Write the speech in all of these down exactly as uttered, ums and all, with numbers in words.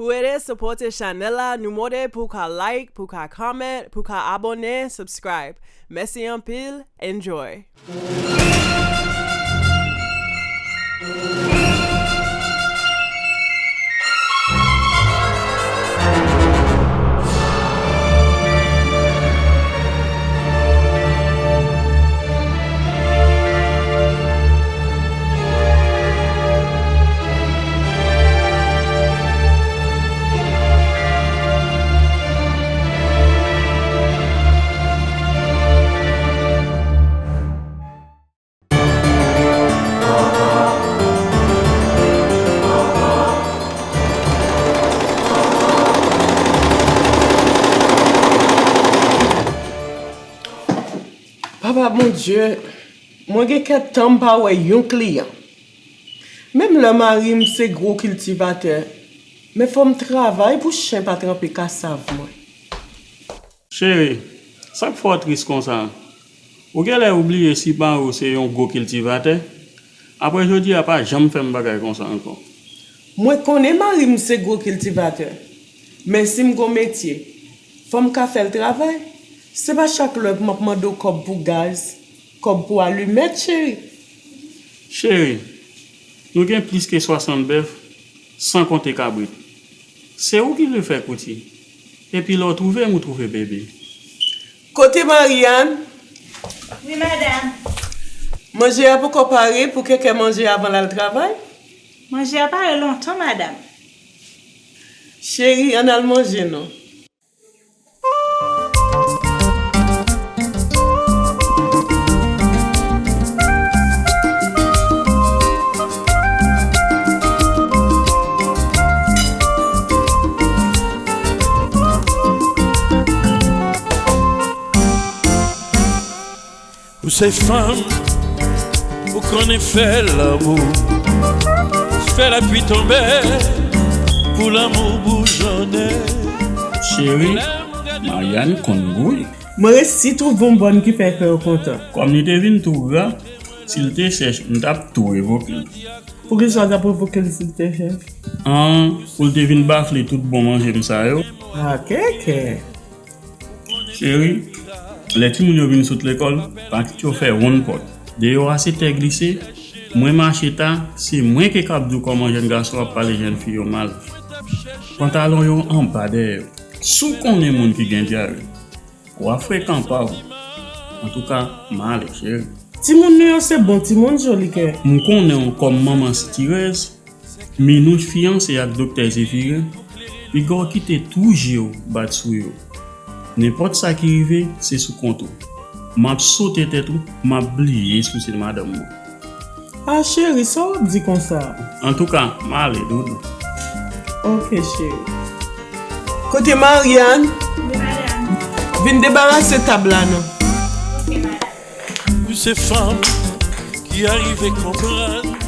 Pou ede sipòte chanèl la, nou mande pou w ka like, pou w ka comment, pou w ka abòne, subscribe. Mèsi anpil, enjoy! Papa Bondye, mwen gen kèk tan m pa wè yon kliyan. Menm lè mari m se gwo kiltivatè, men fò m travay pou chen pa tranpe kasav mwen. Cheri, sa k fè w tris konsa? Ou genlè oubliye si mari w se yon gwo kiltivatè? Apre jodi a, pa janm fè m bagay konsa ankò. Mwen konnen mari m se gwo kiltivatè, men si m gon metye, fò m ka fè l travay. Se pa chak lè m ap mande w kòb pou gaz, kòb pou alimèt, cheri. Cheri, nou gen plis ke swasant bèf, san konte kabrit. Se ou ki dwe fè kouti. Epi lè w twouve m, ou twouve bebe. Kote Marianne? Wi, madanm. Manje a poko pare pou Kèkè manje avan l al travay? Manje a pare lontan, madanm. Cheri, ann al manje non. Ou se fanm, ou konnen fè lanmou. Fè lapli tonbe pou lanmou boujonnen. Cheri, Marianne konn gouy. Mwen resi twouve yon bòn ki fè kè w kontan. Kòm li te vin tou gra, si l te chèch, m t ap tou revoke l. Poukisa w t ap revoke l si l te chèch? An, pou l te vin bafle tout bon manje m sa yo. A, Kèkè. Cheri, lè timoun yo vin sot lekòl, pa kite yo fè wonn pòt. Deyò a se tè glise, mwen mache ta, se mwen ki kab di w kòman jèn gason ap pale jèn fi yo mal. Pantalon yo anba dèyè yo. Si w konnen moun ki gen dyare, w a frekan pa w. Antouka, m ale, cheri. Timoun nou yo se bon timoun, Jolikè. M konnen w kòm manman stirèz. Minouch fiyanse ak Doktè Zefiren, piga w kite tou je w bat sou yo. Nenpòt sa ki rive, se sou kont ou. M ap sote tèt ou, m ap bliye si w se madanm mwen. A, cheri, sa w ap di konsa? Antouka, m ale, doudou. Oke, cheri. Kote Marianne? Wi, madanm. Vin debarase tab la, non. Oke, madanm. Ou se fanm ki arive konprann.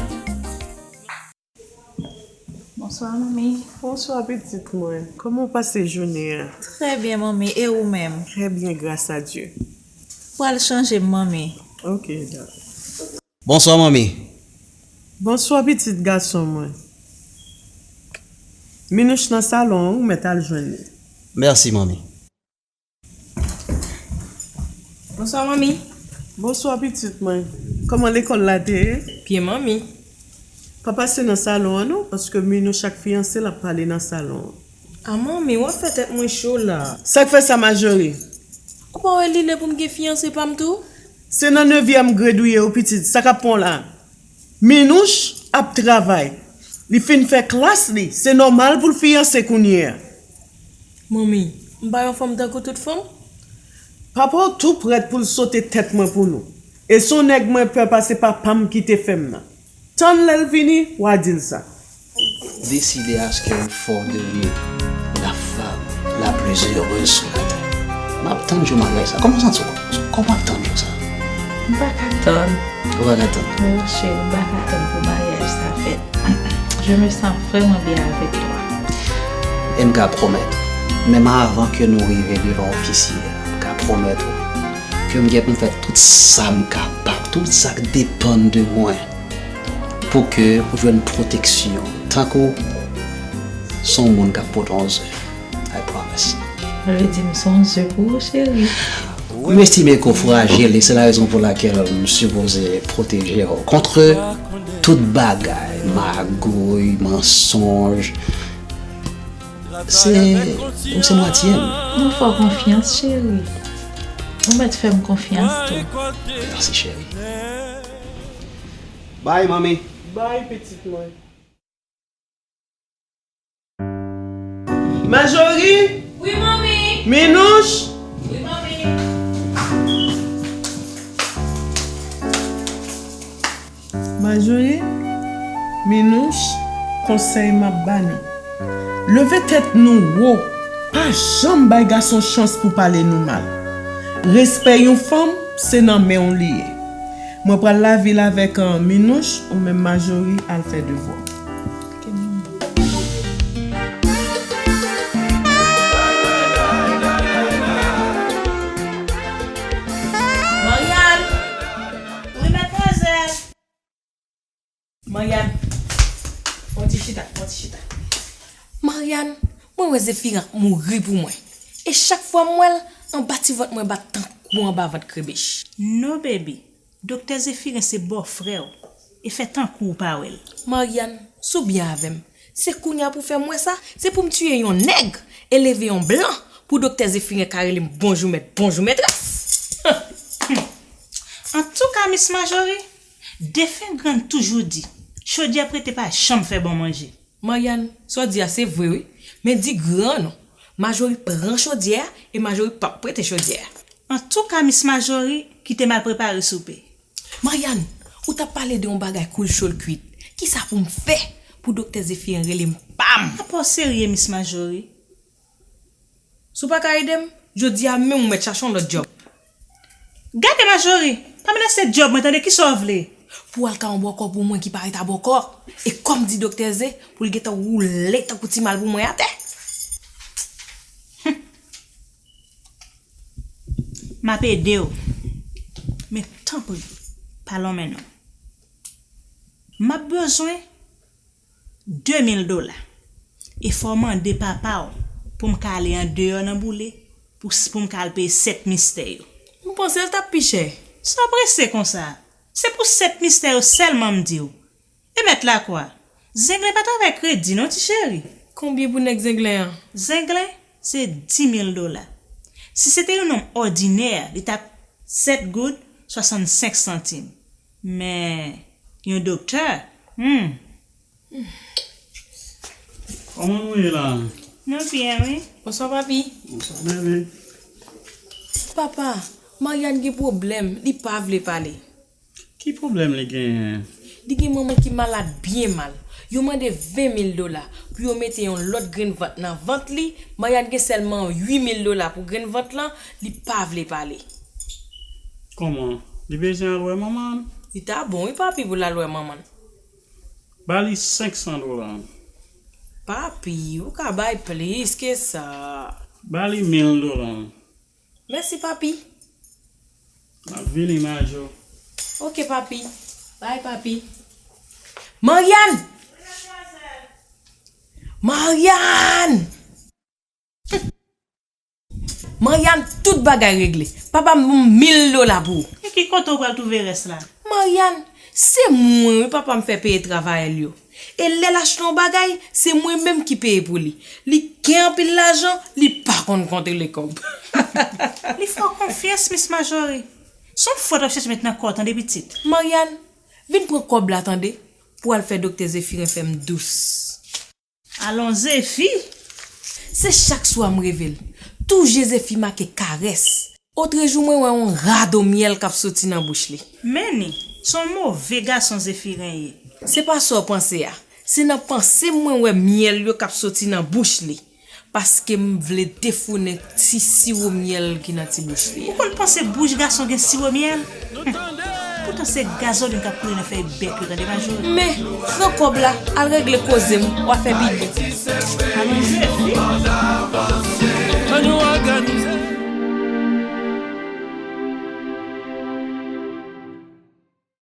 Bonswa, manmi. Bonswa, pitit mwen. Kòman w pase jounen an? Trè byen, manmi. E ou menm? Trè byen, gras a Dye. Pral chanje m, manmi. Oke, dakò. Bonswa, manmi. Bonswa, pitit gason mwen. Minouch nan salon an, ou mèt al jwenn li. Mèsi, manmi. Bonswa, manmi. Bonswa, pitit mwen. Kòman lekòl la te ye? Byen, manmi. Pa pase nan salon an, non, paske Minouch ak fiyanse l ap pale nan salon an. A, manmi, w ap fè tèt mwen cho la. Sa k fè sa, Majori? Ou pa wè li lè pou m gen fiyanse pa m tou? Se nan nevyèm grade ou ye, wi, pitit. Sa k ap pran w la? Minouch ap travay. Li fin fè klas li, se nòmal pou l fiyanse kounye a. Manmi, m pa yon fanm tankou tout fanm? Papa w tou prèt pou l sote tèt mwen pou nou. E se yon nèg mwen pè pase papa m ki te fè m nan. Tann lè l vini, w a di l sa. Décidé à ce qu'un fort de mieux, la femme la plus heureuse sur la terre. M ap tann jou maryaj sa. Kòman w santi w? Kòman w ap tann jou sa? M pa ka tann. Ou pa ka tann? Non, cheri, m pa ka tann pou maryaj sa fèt. Je me sens vraiment bien avec toi. E m ka pwomèt, menm avan ke nou rive devan ofisye a, m ka pwomèt ou ke m gen pou m fè tout sa m kapab, tout sa k depann de mwen, pou ke ou jwenn pwoteksyon. Tankou Se yon moun k ap pote yon ze. I promise. Sa vle di m se yon ze pou ou, cheri. M estime ke w frajil e se la rezon pou lakèl m sipoze pwoteje w kont tout bagay, magouy, mansonj. Se, ou se mwatye m. Mwen fè w konfyans, cheri. Ou mèt fè m konfyans tou. Mèsi, cheri. Bay, manmi. Bay, pitit mwen. Majori! Wi, manmi! Minouch! Wi, manmi! Majori, Minouch, konsèy m ap ba nou. Leve tèt nou wo. Pa janm bay gason chans pou pale nou mal. Respè yon fanm, se nan men w li ye. Mwen pral lavil avèk Minouch, ou menm Majori al fè devwa. Marianne! Wi, madmwazèl! Marianne, fè yon ti chita, fè yon ti chita. Marianne, mwen wè Zéphira ap mouri pou mwen. E chak fwa m wè l, anba ti vant mwen bat tankou anba vant krebich. No baby, Doktè Zéphirin se bòfrè w, e fè tankou w pa wè l. Marianne, si w byen avè m, se kounye a pou w fè m wè sa, se pou m tiye yon nèg e leve yon blan pou Doktè Zéphirin ka rele m bonjou mèt, bonjou mètrès. Antouka, Miss Marjorie, defen grann toujou di, chodyè prete pa janm fè bon manje. Marianne, sa w di a se vre wi, men di gran non. Majori pran chodyè a e Majori p ap prete chodyè a. Antouka, Miss Marjorie, kite m al prepare soupe. Marianne, ou t ap pale de yon bagay koul cho l kwit. Kisa pou m fè pou Doktè Zéphine rele m pa m? Apa w serye, Miss Marjorie? Si w pa ka ede m, jodi a menm ou mèt chache yon lòt djòb. Gade Majori, pa menase djòb mwen tande, kisa w vle? Pou w al ka yon bòkò pou mwen ki parèt a bòkò. E kòm di Doktè Zé, pou l gentan woule tankou ti mal pou mwen atè. M ap ede w, men tanpri, pa lonmen non. M ap bezwen de mil dola. E fò w mande papa w pou m ka ale andeyò nan boule pou, pou m ka al peye sèt mistè yo. M panse l t ap pi chè. Sa w prese konsa? Se pou sèt mistè yo sèlman m di w. E mèt lakwa, Zenglen pa travay kredi non, ti cheri. Konbyen pou nèg Zenglen an? Zenglen, se di mil dola. Si se te yon nonm òdinè, li t ap sèt goud swasannsenk santim. Men, yon doktè, hmm. Kòman nou ye la? Nou byen, wi. Bonswa, papi. Bonswa, bebe. Papa, Marianne gen pwoblèm, li pa vle pale. Ki pwoblèm li genyen? Li gen manman ki malad byen mal. Yo mande ven mil dola pou yo mete yon lòt grenn vant nan vant li. Marianne gen sèlman uit mil dola pou grenn vant lan, li pa vle pale. Kòman? Li bezwen al wè manman l? Li ta bon wi papi pou l al wè manman l. Ba li senk san dola. Papi, ou ka bay plis ke sa. Ba li mil dola. Mèsi papi. M ap vini Majo. Ok papi. Bye papi. Marianne! Marianne! Marianne, tout bagay regle. Papa m ban m mil dola pou ou. E ki kote w pral twouve rès la? Marianne, se mwen wi papa m fè peye travayè l yo. E lè l achte yon bagay, se mwen menm ki peye pou li. Li gen anpil lajan, li pa konn konte le kòb. Li fè w konfyans, Miss Marjorie. Se yon fòt w ap chèche met nan kò w tande pitit. Marianne, vin pran kòb la tande, pou w al fè Doktè Zéphine fè m dous. Alon Zefi! Se chak swa m reve l. Tou je Zefi make karès. Otrejou mwen wè yon rado myèl k ap soti nan bouch li. Men ni, se yon move gason Zefiren ye. Se pa sa w panse a. Se nan panse m mwen wè myèl yo k ap soti nan bouch li. Paske m vle defounen ti siwo myèl ki nan ti bouch li a. Ou konn panse bouch gason gen siwo myèl? Poutan se gazolin k ap koule nan fèy bèk yo tande Majori. Men, pran kòb la, al regle koze m, w a fè bigè. Alon Zefi. Ann nou òganize.